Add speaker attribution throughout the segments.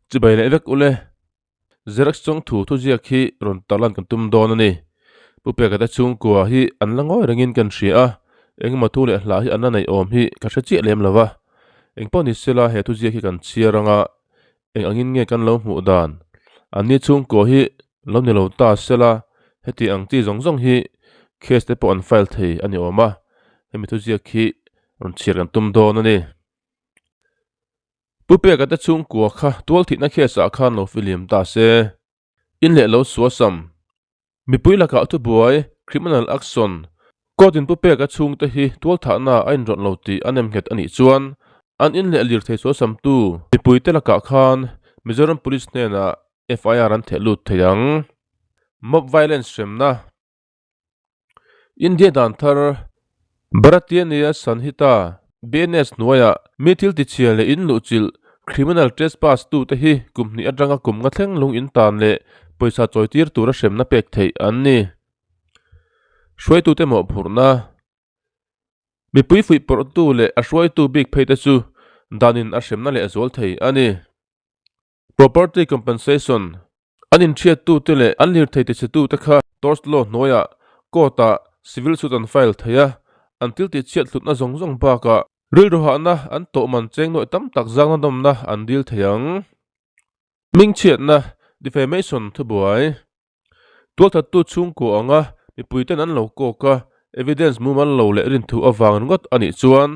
Speaker 1: Chibai leh vek ule. Xerox chawng thu thuziak hi rawn tarlan kan tum dawn a ni. Pu Peka te chhungkua hi an la ngawi rengin kan hria a, engemaw thu leh hla hi an la neih awm hi ka hre chiah lem lo va. Engpawh ni sela he thuziak hi kan chhiar anga eng angin nge kan lo hmuh dan? Anni chhungkua hi lo ni lo ta sela heti ang chi zawng zawng hi case te pawh an file thei a ni awm a, hemi thuziak hi rawn chhiar kan tum dawn a ni. Pu Peka te chhungkua kha tual thihna case ah khan lo fihlim ta se. In leh lo suasam. Mipui lakah thubuai, criminal action, court in Pu Peka chhungte hi tual thahna a inrawlh lo tih a nemnghet a nih chuan an in leh lirthei suasamtu mipuite lakah khan Mizoram Police hnenah FIR an theh lut thei ang. Mob violence hremna. India dan thar Bharatiya Nyaya Sanhita, BNS, hnuaiah mi thil tichhia leh in luhchilh, criminal trespass, tute hi kum hnih atanga kum nga thleng lung in tan leh pawisa chawitir tura hremna pek theih an ni. Hruaitute mawhphurhna Mipui fuihpawrhtu leh a hruaitu bik phei te chu danin a hremna leh a zual thei a ni. Property compensation, An inhriattute leh an lirthei tichhetute kha tort law hnuaiah court-ah civil suit an file thei a, an thil tihchhiat hlutna zawng zawng bakah rilru hahna an tawh man cheng nuaih tam tak zangna nawmna an dil thei ang. Hmingchhiatna, defamation, thubuai, Tualthattu chhungkua anga mipuiten an lo kawk a, evidence mumal lo leh rinthu avang ringawt a nih chuan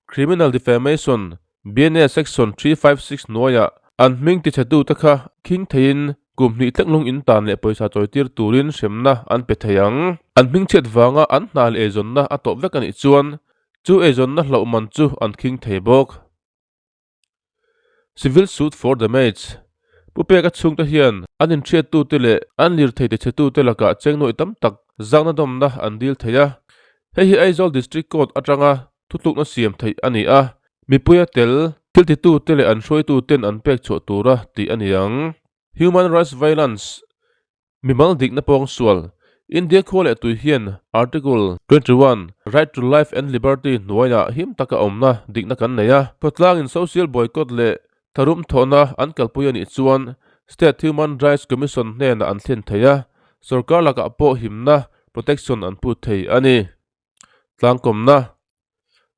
Speaker 1: Criminal Defamation, BNS Section 356 hnuaiah an hming tichhetute kha khing theiin kum hnih tlenglung in tan leh pawisa chawitir turin hremna an pe thei ang. An hming chhiat vanga an hna leh eizawnna a tawp vek a nih chuan chu eizawnna hlauh man chu an khing thei bawk. Civil Suit for Damage, Pu Peka chhungte hian an inhriattute leh an lirthei tichhetute lakah chengnuaih tam tak zangna dawmna an dil thei a. Hei hi Aizawl District Court atanga thutlukna siam theih a ni a, mipuia tel thil titute leh an hruaituten an pek chhuah tura tih a ni ang. Human Rights Violence, Mimal dikna pawngsual, India khua leh tui hian Article 21, Right to Life and Liberty hnuaiah him taka awmna dikna kan nei a. Khawtlangin social boycott leh tharum thawhna an kalpui a nih chuan State Human Rights Commission hnenah an thlen thei a, sorkar lakah pawh himna, protection, an put thei a ni. Tlangkawmna,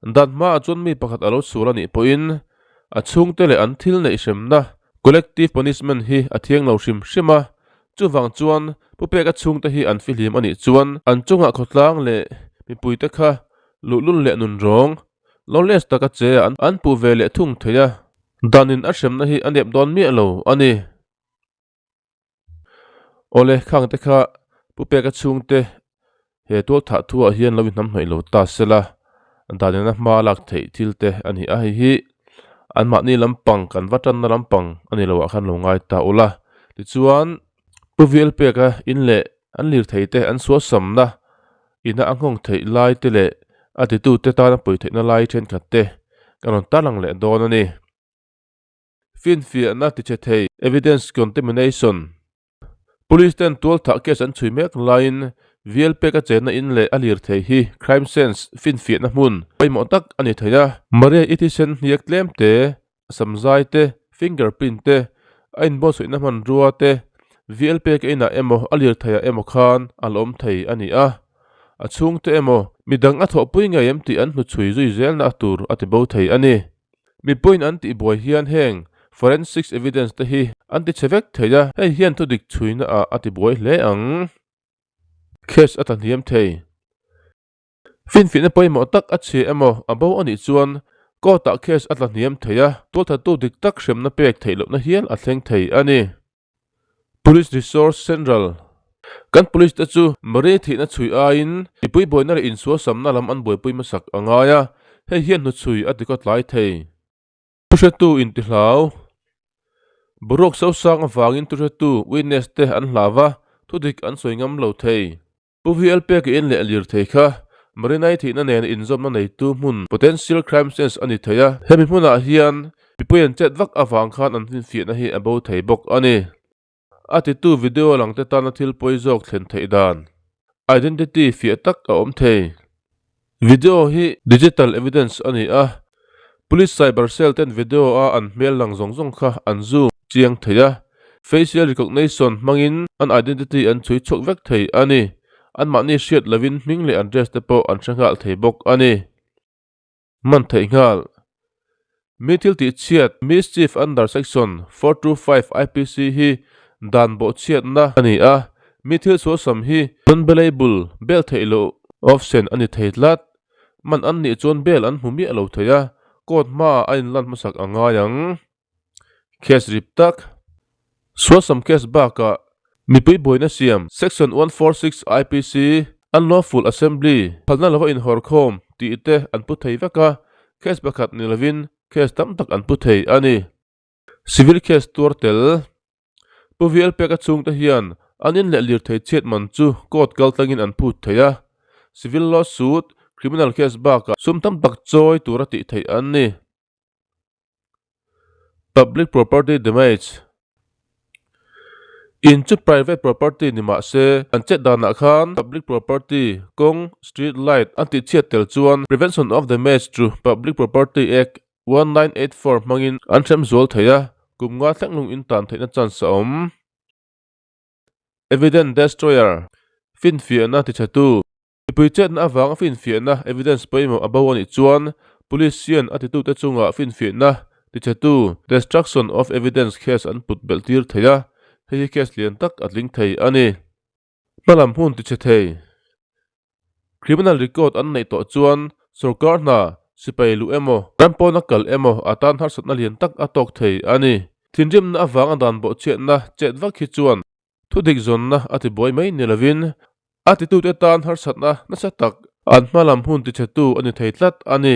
Speaker 1: Dan hmaah chuan mi pakhat a lo sual a nih pawhin a chhungte leh an thil neih hremna, collective punishment, hi a thiang lo hrim hrim a, chuvang chuan Pu Peka chhungte hi an fihlim a nih chuan an chungah khawtlang leh mipuite kha luhlul leh nun rawng, lawless taka che an puh ve leh thung thei a, danin a hremna hi a nep dawn miah lo a ni. Awle khang te kha Pu Peka chhungte he tual thah thu ah hian lo inhnam hnawih lo ta sela dan in a hma a lak theih thil te a ni a hei hi anmahni lampang kan va tanna lampang a ni lo ah khan lo ngai ta ula tichuan Pu Vial Peka in leh an lirthei te an suasamna ina a nghawng theih lai te leh a titute tana pawi theihna lai thenkhat te kan rawn tarlang leh dawn a ni. Finfiahna ti che thei, Evidence contamination, Police ten tual thah case an chhui mek laiin VL pek a chenna in leh a lirthei hi crime scenes finfiahna hmun pawimawh tak a ni thei a. Maria i thisen hniak tlem te, samzai te, fingerprint te, a inbuatsaihna hmanrua te VL pek a inah emaw a lirtheiah emaw khan a la awm thei a ni a. A chhungte emaw midang a thawhpui ngei em tih an hnuchhui zui zelna tur a ti bo thei a ni. Mipuiin an tihbuai hian heng forensics evidence te hi an ti chhe vek thei a, hei hian thudik chhuina ah a tibuai hle ang. Case a tlahniam thei. Finfihna pawimawh tak a chhia emaw a bo a nih chuan court ah case a tlahniam thei a, tualthattu dik tak hremna pek theih lohna hial a thleng thei a ni. Police Resource Central, Kan police te chu Marie thihna chhui aiin mipui buaina leh insualsamna lam an buaipui hmasak a ngai a, hei hian hnuchhui a tikawt lai thei. Thuhretu intihlau, Boruak sosang avangin thuhretu, witness, te an hlau a, thudik an sawi ngam lo thei. Pu VL pek in leh lirthei kha Marinai thihna nena inzawmna neitu hmun potential crime scenes a ni thei a, hemi hmunah hian mipui an chet vak avang khan an finfiahna hi a bo thei bawk a ni. A titu video langte tana thil pawi zawk thlen theih dan, identity, fiah tak a awm thei. Video hi digital evidence a ni a, Police cyber cell ten video a an hmel lang zawng zawng kha an zoom chiang thei a, facial recognition hmangin an identity an chhui chhuak vek thei a ni. Anmahni hriat lovin hming leh address te pawh an hre nghal thei bawk a ni. Man theih nghal. Mi thil tih chhiat, Mischief under section 425 IPC hi dan bawh chhiatna a ni a, mi thil sualsam hi non-bailable, bail theih loh, option a ni thei tlat. Man an nih chuan bail an hmu miah lo thei a, court hmaah a inlan hmasak a ngai ang. Case rip tak. Sualsam case bakah mipui buaina siam Section 146 IPC, Unlawful Assembly, phalna lova inhawrkhawm tih te an pu thei vek a, case pakhat ni lovin case tam tak an pu thei a ni. Civil case tuar tel. Pu VL Peka chhungte hian an in leh lirthei chhiat man chu court kal tlangin an phut thei a, civil lawsuit, criminal case bakah sum tam tak chawi tura tih theih an ni. Public property damage In chu private property ni mah se, an chet danah khan public property, kawng, street light an tih chhiat tel chuan Prevention of Damage to Public Property Act, 1984 hmangin an hrem zual thei a, kum nga thleng lung in tan theihna chance a awm. Evidence Destroyer, Finfiahna tichhetu. Mipui chetna avanga finfiahna, evidence, pawimawh a bo a nih chuan Police hian a titute chungah finfiahna tichhetu, destruction of evidence, case an put belh tir thei a, hei hi case lian tak a tling thei a ni. Hmalam hun tichhe thei, criminal record an neih tawh chuan sorkar hna, sipai luh emaw, ram pawna kal emaw a tan harsatna lian tak a tawk thei a ni. Thinrimna avanga dan bawhchhiatna chet vak hi chuan Thudik zawnna a ti buai mai ni lovin a titute tan harsatna nasa tak an hmalam hun tichhetu a ni thei tlat a ni.